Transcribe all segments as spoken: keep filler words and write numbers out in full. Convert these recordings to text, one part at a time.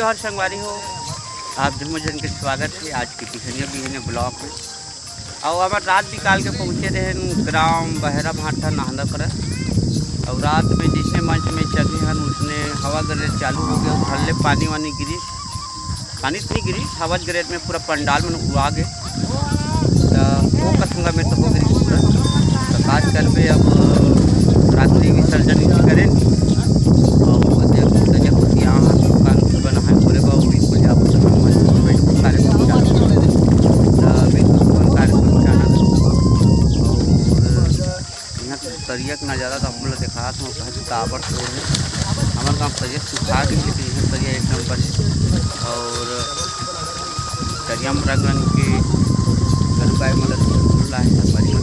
जोहार संगवारी हो, आप जम्मो झन के स्वागत हे आज के बिहनिया बिहनिया ब्लॉग में। अउ हमर रात बिकाल के पहुँचे रहेन ग्राम बहरा भाटा नाहदा करा। अउ रात में जइसने मंच में चढ़े हन, उसने हवा गरेर चालू हो गया, भल्ले पानी वानी गिरिस। पानी तो नहीं गिरिस, हवा गरेर में पूरा पंडाल मन उड़ा गे। त वो कसूंगा में तो हो गिरिस पूरा। त का करबे, अब रात्रि विसर्जन इसे करेन। अउ ओदे तरिया कोती यहाँ दुकान उकान बना है, बोले बा, बिल्कुल जाबो, तो हम मन कार्यक्रम चालू। त बिल्कुल तुमन कार्यक्रम जाना। अउ यहाँ के तरिया के नज़ारा तो आप मन ल देखात हूँ, कहे तो काबर तो है। हमर गाँव तरिया सुखा गे, लेकिन यहाँ तरिया एक नंबर है। अउ तरिया में रंग रंग के गरु गाय मन ल लाए संगवारी मन।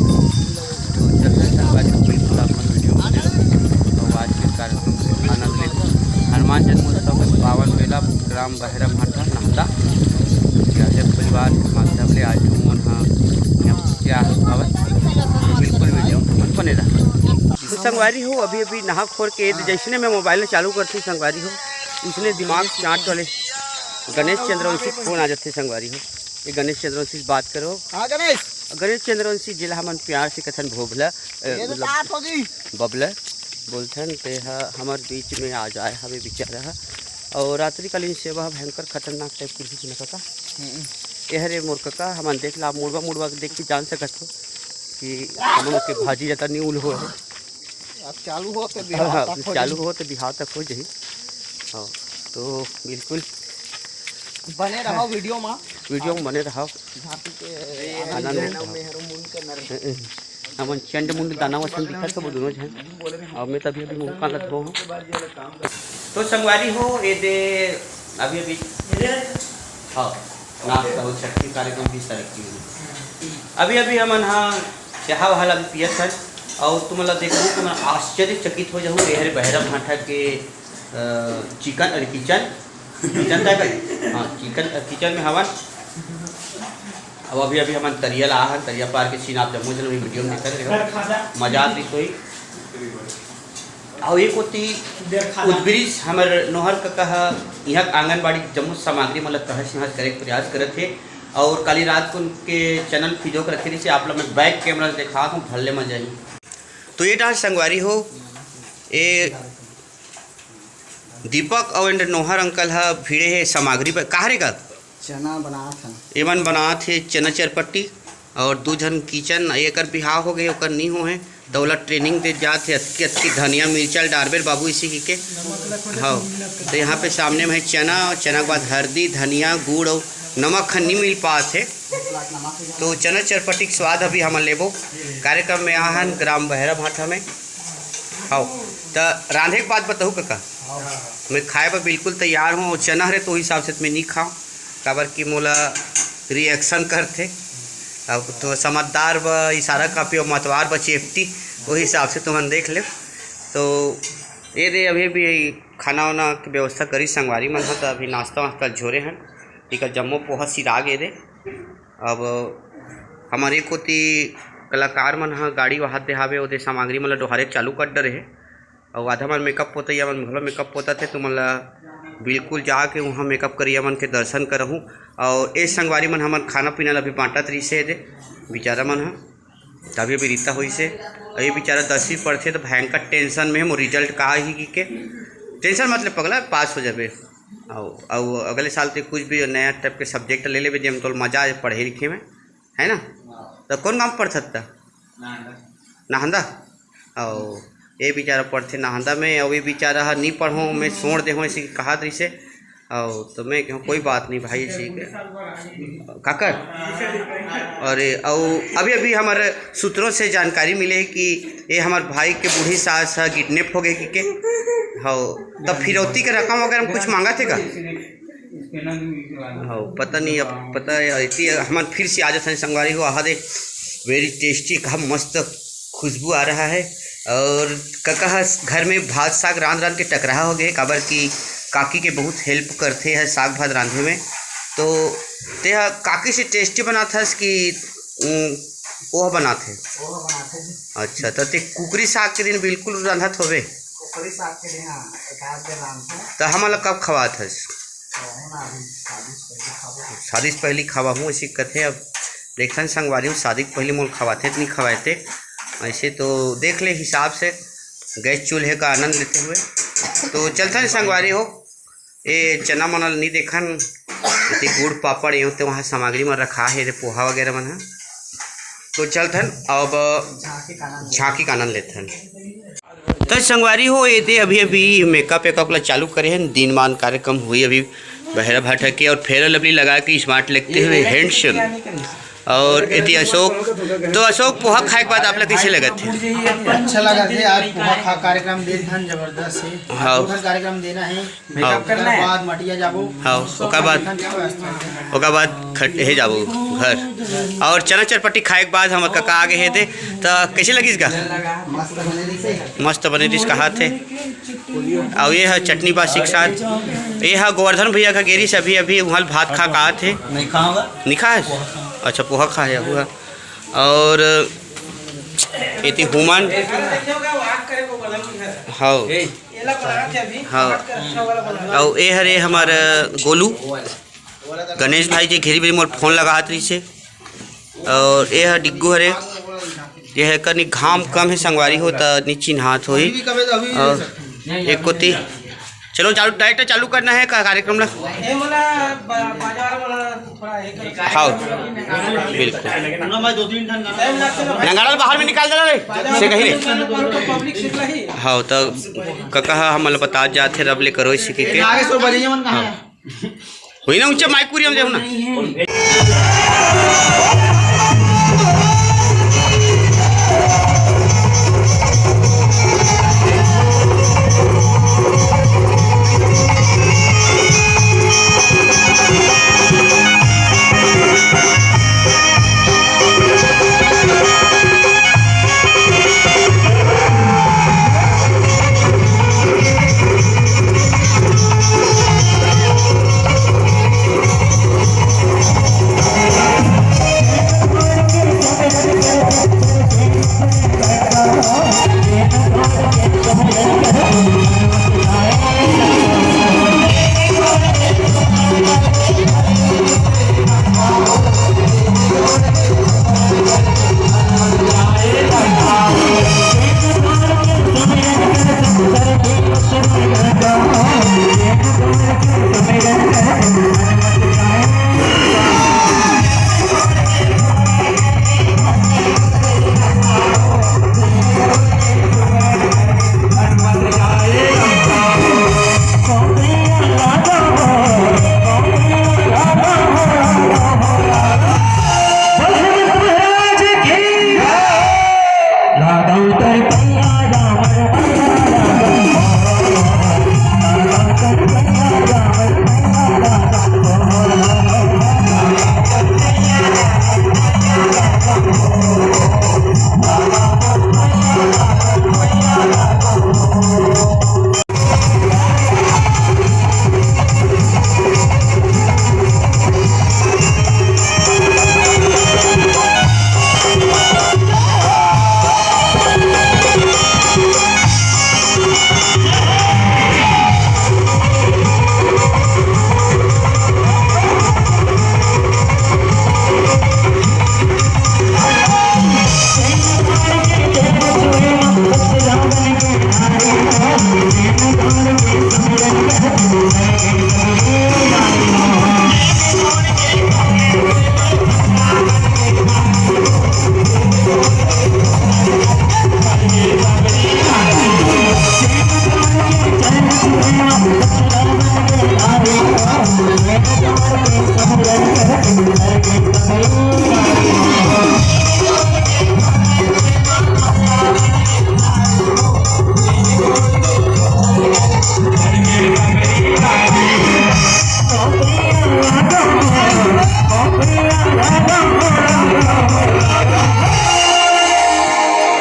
तो चलते हैं संगवारी, बिल्कुल आप मन वीडियो में बने रहो। तो आज के कार्यक्रम से आनंद ले, हनुमान जन्मोत्सव के पावन बेला ग्राम बहरा भाटा नाहदा। परिवार के माध्यम ले आज हमन ह यहाँ क्या हवय, तो बिल्कुल वीडियो में बने रहो। तो संगवारी हो, अभी अभी नहा खोर के जैसने मैं मोबाइल में चालू करती संगवारी हो, उसने दिमाग से जांच वाले गणेश चंद्रवंशी फोन आ जाते संगवारी हो। ये गणेश चंद्रवंशी से बात करो। हाँ गणेश। गणेश चंद्रवंशी जेला हमन प्यार से कथन भोभला, अ, ये तो मतलब बात हो जी। बबला बोलथन, ते ह हमर बीच में आ जाए हवे बेचारा ह। और रात्रिकालीन सेवा ह भयंकर खतरनाक टाइप के दिखत हे कका। हम्म। ये हरे मोर कका, हमन देख ला, मुड़वा मुड़वा के देख के जान सकत हो कि हमन के भाजी जाता न्यू उल हो है। अब चालू हो तो बिहाव हाँ, तक हो चालू जाही। हो तो बिहाव तक हो जाही। हाँ, तो बिल्कुल बने रहो वीडियो में। वीडियो में बने रहो। झांकी के आनंद आनंद उठाओ। उठाओ। हमन चंड मुंड दाना वसन दिखत हो दोनों झन। और मैं तभी अभी मुंह कान ला धो हूँ। तो संगवारी हो, ये दे अभी अभी, हाँ, नाश्ता हो, छट्ठी कार्यक्रम भी तरक्की हुई। अभी अभी हमन हा चाहा वाला भी पियत हन। और तुमन ला देखबो, तुमन आश्चर्यचकित हो जाहू। ये हरे बहरा भाटा के, अ, चिकन, अरे, किचन, किचन तय करी? हाँ, चिकन, किचन में हवन। अब अभी अभी हमन तरिया ला आहन, तरिया पार के सीन आप जम्मो जन वही वीडियो में देखत रहो। मजा आती सोई। अउ एक ओती उदबिरिस हमर नोहर कका ह, इहाँ आंगनबाड़ी जम्मो सामग्री मन ल तहस नहस करे के प्रयास करत हे। अउ काली रात को उनके चैनल फिजो के रखे रहिसे, आप लोग मैं बैक कैमरा से देखा हूँ, भल्ले मजा ही। तो ये डाल संगवारी हो, ए दीपक अउ एंड नोहर अंकल ह भिड़े हे सामग्री पर। कहाँ रे का? चना बनात हन। एमन बनात हे चना चरपट्टी। और दू झन किचन, एकर बिहाव हो गए, ओकर नी हो हे, त ओला ट्रेनिंग दे जात हे। अतकी अतकी धनिया मिर्चा ल डारबे रे बाबू, इसी की के। हाँ, तो यहाँ पे सामने में है चना, और चना के बाद हरदी, धनिया, गुड़ और नमक खन नी मिल पात हे। तो चना चरपट्टी के स्वाद अभी हमन लेबो। कार्यक्रम में आहन ग्राम बहरा भाटा में। हाँ, त रांधे के बाद बताहू कका। मैं खाए बर बिल्कुल तैयार हूँ, और चना हरे तो हिसाब से मैं नी खाऊँ, काबर कि मोला रिएक्शन करथे। अब तो समझदार ब इशारा कापी और मतवार ब चेपटी, वो हिसाब से तुमन देख ले। तो ये दे अभी भी खाना वाना के व्यवस्था करी संगवारी मन ह, त अभी नाश्ता वास्ता झोरे हन, इकर जम्मो पोहा सिरा गे दे। अब हमर एक कोती कलाकार मन ह गाड़ी वहात दे हावे, ओदे सामग्री मन ल डोहारे चालू कर डरे हे। अउ आधा मन मेकअप पोतइया मन घलो मेकअप पोतत हे, तुमन ल बिल्कुल जाके उहाँ मेकअप करइया मन के दर्शन करहूँ। अउ ए संगवारी मन हमन खाना पीना ल भी बाँटत रहिसे दे बिचारा मन ह, तभी अभी रीता होइसे। अउ ये बिचारा दसवीं पढ़थे त भयंकर टेंशन में हे, मोर रिजल्ट का आही कि के। टेंशन मत ले पगला, पास हो जाबे। अउ, अउ अगले साल ते कुछ भी नया टाइप के सब्जेक्ट ले लेबे, जेम तोल मजा आए पढ़े लिखे में, है ना? त कौन गाँव पढ़थस त? नाहंदा। अउ ये बेचारा पढ़थे नाहंदा में, अउ ये बेचारा ह नी पढ़ो, मैं छोड़ दे हूँ, ऐसे कहत रहिसे। अउ तो मैं कहूँ, "कोई बात नहीं भाई, ठीक है।" काकर? अरे, अउ अभी, अभी हमारे सूत्रों से जानकारी मिले कि ये हमारे भाई के बूढ़ी सास ह किडनैप हो गए कि के। हाँ, तब फिरौती के रकम वगैरह में कुछ मांगा थे का? हाँ, पता नहीं, अब पता है, ऐसी हमन फिर से आ जाते हैं संगवारी हो, आहा दे, very tasty, का मस्त खुशबू आ रहा है। और कका ह घर में भात साग रांध रांध के टकराहा हो गए, काबर कि काकी के बहुत हेल्प करथे है साग भात रांधे में। तो ते ह काकी से टेस्टी बनात हस कि, उम, ओह बनात है? ओह बनात है जी। अच्छा, तो ते कुकरी साग के दिन बिल्कुल रांधत होबे? कुकरी साग के दिन, हाँ, एक आध दिन रांधत है। तो हमन ला कब खवात हस? शादी से पहले खावा हूँ, ऐसी कथे। अब देखथन संगवारी हो, शादी के पहले मोल खवाथे त नहीं खवाथे, ऐसे तो देख ले हिसाब से, गैस चूल्हे का आनंद लेते हुए। तो चलथन संगवारी हो, ए चना मन ल नहीं देखन, एती गुड़ पापड़ एवं ते वहाँ सामग्री मन रखा है रे, पोहा वगैरह मन है। तो चलथन अब झांकी का आनंद लेथन। त संगवारी हो, एदे अभी अभी मेकअप वेकअप ला चालू करे हन। दिनमान कार्यक्रम हुई, अभी बहरा भाटा के और फेयर लवली लगा के स्मार्ट लगते हुए हैंडसम। और एती अशोक, तो अशोक, पोहा खाए के बाद आप ला कैसे लगत है? अच्छा लगा थे आज पोहा खा, कार्यक्रम दे हन जबरदस्त है। हाँ। दो ठन कार्यक्रम देना है। हाँ। ओकर बाद मटिया जाबो। हाँ, ओकर बाद, ओकर बाद खट-, हे जाबो घर। और चना चरपट्टी खाए के बाद हमर कका आगे हे दे, त कैसे लगिस गा? मस्त बने रहिस हे। मस्त बने रहिस कहात हे। अउ ये ह चटनी बासी के साथ, ये ह गोवर्धन भैया का गेरी से अभी, अभी उहाँ भात खा के आत हे। नहीं खाऊंगा। नहीं खाए? अच्छा, पोहा खाए हुआ। और एती हुमन। हाँ। हाँ। अउ ए हरे हमर गोलू, गणेश भाई जी घेरी बेरी मोर फोन लगात रहिसे। और ए ह डिग्गू हरे, ये ह कनी घाम कम है संगवारी हो, त नी चिन्हात होही। और एक कोती चलो चालू, डायरेक्ट चालू करना है का कार्यक्रम ला? हाँ, बिल्कुल। नंगाड़ा बाहर में निकाल देना रे, से कहीं रे। हाँ, तो कका ह हमन ल बतात जात हे, रब ले करो इसी के। आगे सो बजे मन कहाँ है? हुई ना ऊंचे माइक पूरी हम जाऊ ना।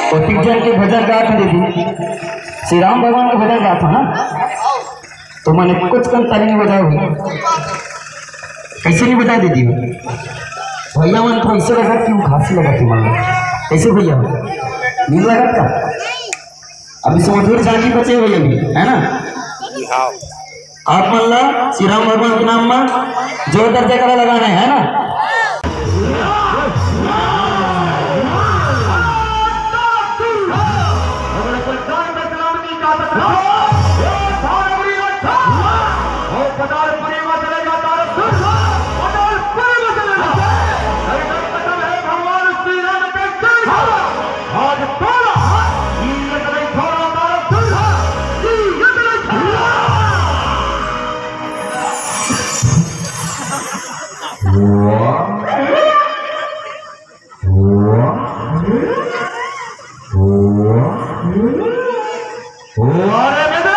वो तीन जन के भजन गात हे दीदी, श्री राम भगवान के भजन गात हे ना, तो मैंने कुछ कम ताली नहीं बजाओ भाई। कैसे नहीं बजा दीदी? भैया मन तो ऐसे लगा कि वो घास लगा के मन। कैसे भैया? नहीं लगा का? अभी से मधुर जान ही बचे हुए अभी, है ना? आप मन ला श्री राम भगवान के नाम मा जोरदार जयकारा लगाना है, है ना? आज तोला, ये तो नहीं छोड़ा, तारा तोला, ये तो नहीं छोड़ा। अरे मेरे,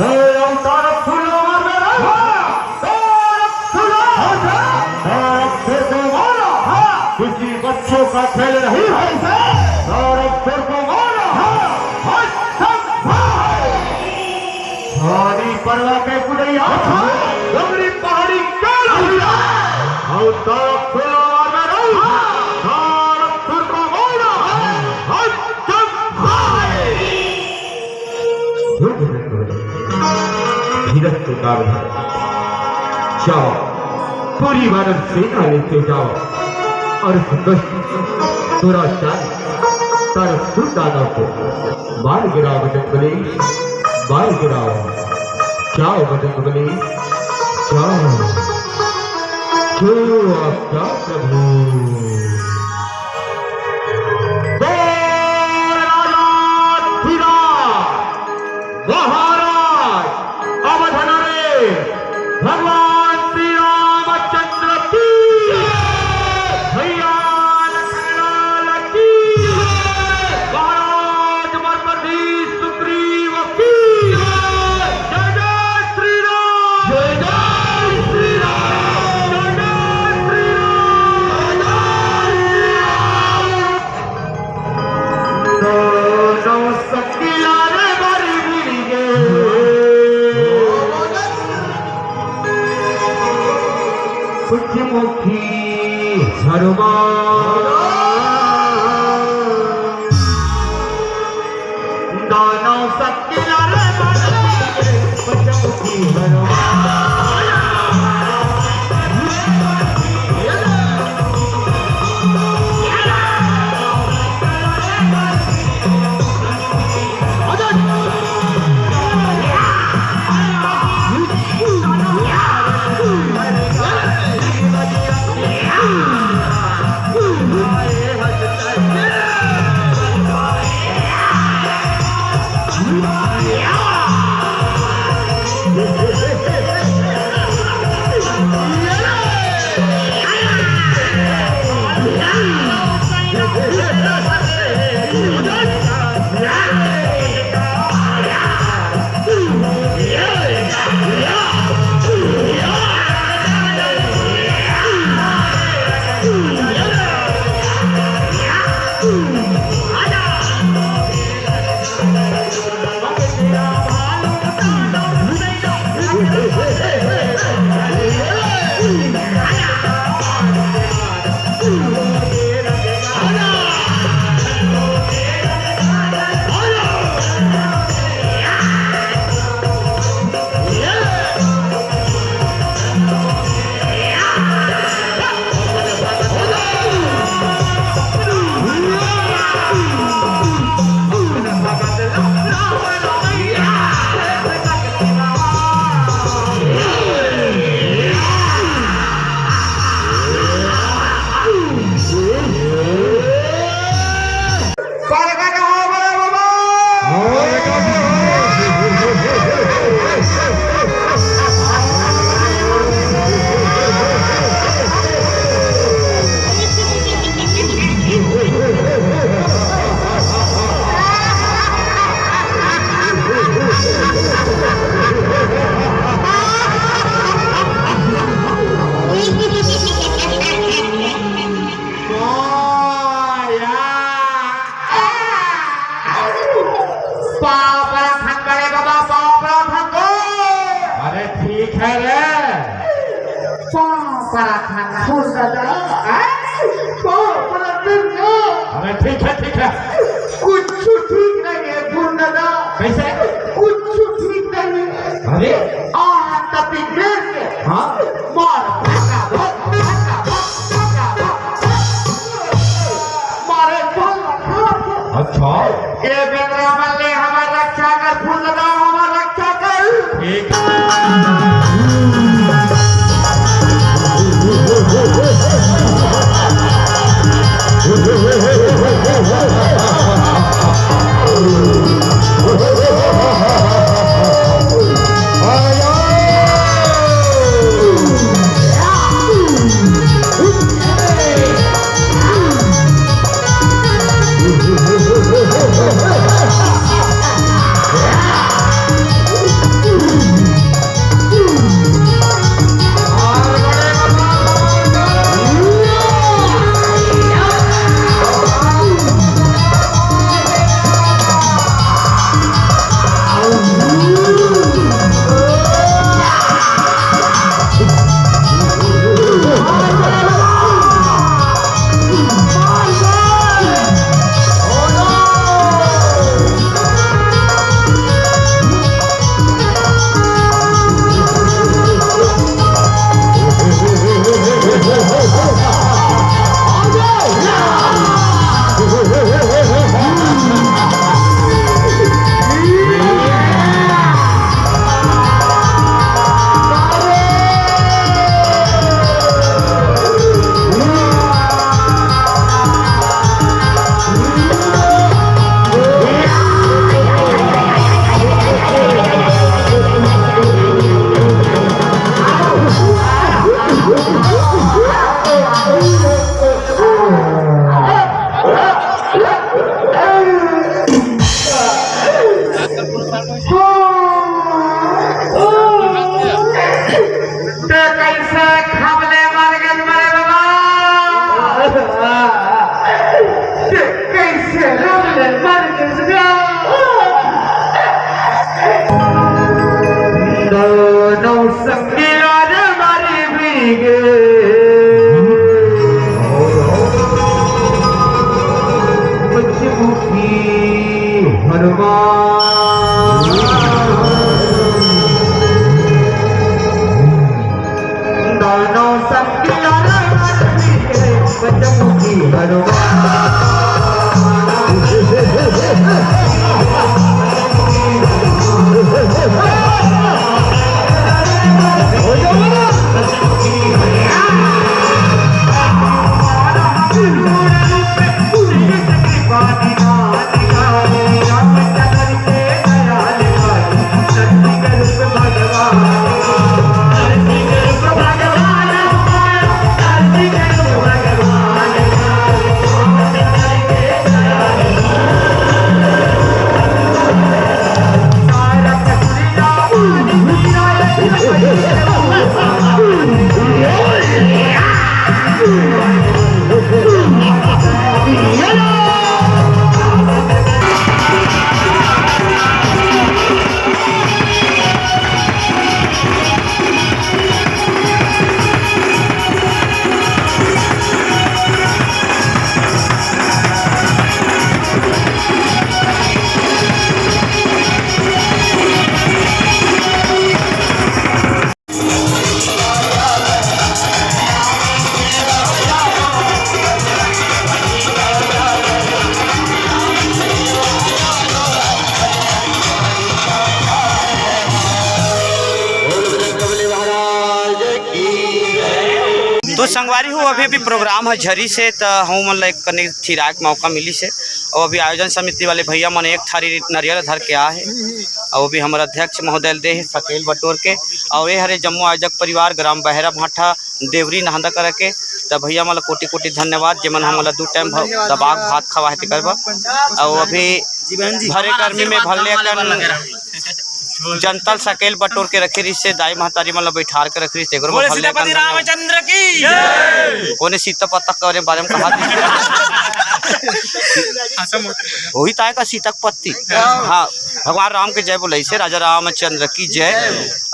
ए, अवतार फूलो मार मेरा, अवतार फूलो, अवतार फूलो मारा, किसी बच्चों का खेल नहीं है, अवतार फूलो मारा, हट, हट, हट। सारी परवा के कुदैया, डोंगरी पहाड़ी के लहुरिया, अउ तारा फुलवा में रहू, तारा फुलवा में रहू, हर जग भाई। धीरज तो काल है। जाओ, पूरी वानर सेना लेके जाओ और दुष्ट दुराचार तारा सुल्ताना को मार गिराओ बजरंगबली, मार गिराओ। जाओ बजरंगबली, जाओ। जो आपका प्रभु। बोल राजा धीरा महाराज, अवध नरेश, भगवान श्री रामचंद्र की, भैया लखनलाल की, महाराज मर्मधीश सुग्रीव की, जय जय श्री राम, जय जय श्री राम, जय जय श्री राम, जय जय श्री राम। दोनों सकिला रे बारी मिल गे। पंचमुखी हनुमान। दोनों सकिला रे बारी मिल गे। पंचमुखी हनुमान। पाँव परत हन बड़े बाबा, पाँव परत हन। अरे ठीक है रे। पाँव परत हन। सुन दादा, पाँव परत हन। अरे ठीक है, ठीक है। कुछ ठीक नहीं है, सुन दादा। कैसे? कुछ ठीक नहीं है। संगीला रे मारी बीगे, पचमुखी हनुमान। दानव संगीला रे मारी बीगे, पचमुखी हनुमान। तो संगवारी हो, अभी अभी प्रोग्राम ह झरी से, त हमन ला एक कने थिराए के मौका मिली से। और अभी आयोजन समिति वाले भैया मन एक थारी नरियल धर के आ हे, और अभी हमर अध्यक्ष महोदय दे हे सकेल बटोर के। और ये हरे जम्मो आयोजक परिवार, ग्राम बहरा भाठा, देवरी नहंदा करा के। त भैया मन ला कोटि कोटि धन्यवाद, जेमन हमन ला दू टाइम भ-, दबा के भात खवाए हे तेकर बर। और अभी भरे गर्मी में भले अकन जनता ल सकेल बटोर के रखे रिहिस हे, दाई महतारी मन ल बइठार के रखे रिहिस हे, तेकरो बर भले अकन धन्यवाद। रामचंद्र की जय। कोने सीता पत्ता के बारे में कहा थी? वही ताय का सीता के पत्ती। हाँ, भगवान राम के जय बोले से, राजा रामचंद्र की जय।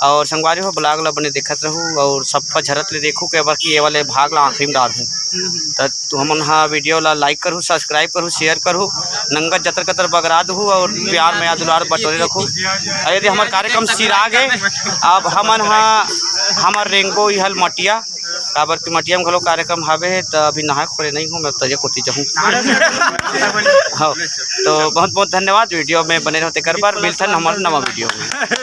और संगवारी हो, blog ला बने देखत रहू और सबका झरत ले देखू, के बर कि ये वाले भाग ला आखिरी में डारहूँ। त तुमन हा video ला like करहू, subscribe करहू, share करहू, नंगत जतर कतर बगरा दहू और प्यार मया दुलार बटोरे रखू। अउ यदि हमर कार्यक्रम सिरा गे, अब हमन हा, हमर रेंगो इहल मटिया, काबर कि मटिया में घलो कार्यक्रम हावे हे, त अभी नहाए खोरे नहीं हूँ, मैं तरिया कोती जाहूँ। हाँ, तो बहुत बहुत धन्यवाद, video में बने रहो तेकर बर, मिलथन हमर नवा video में।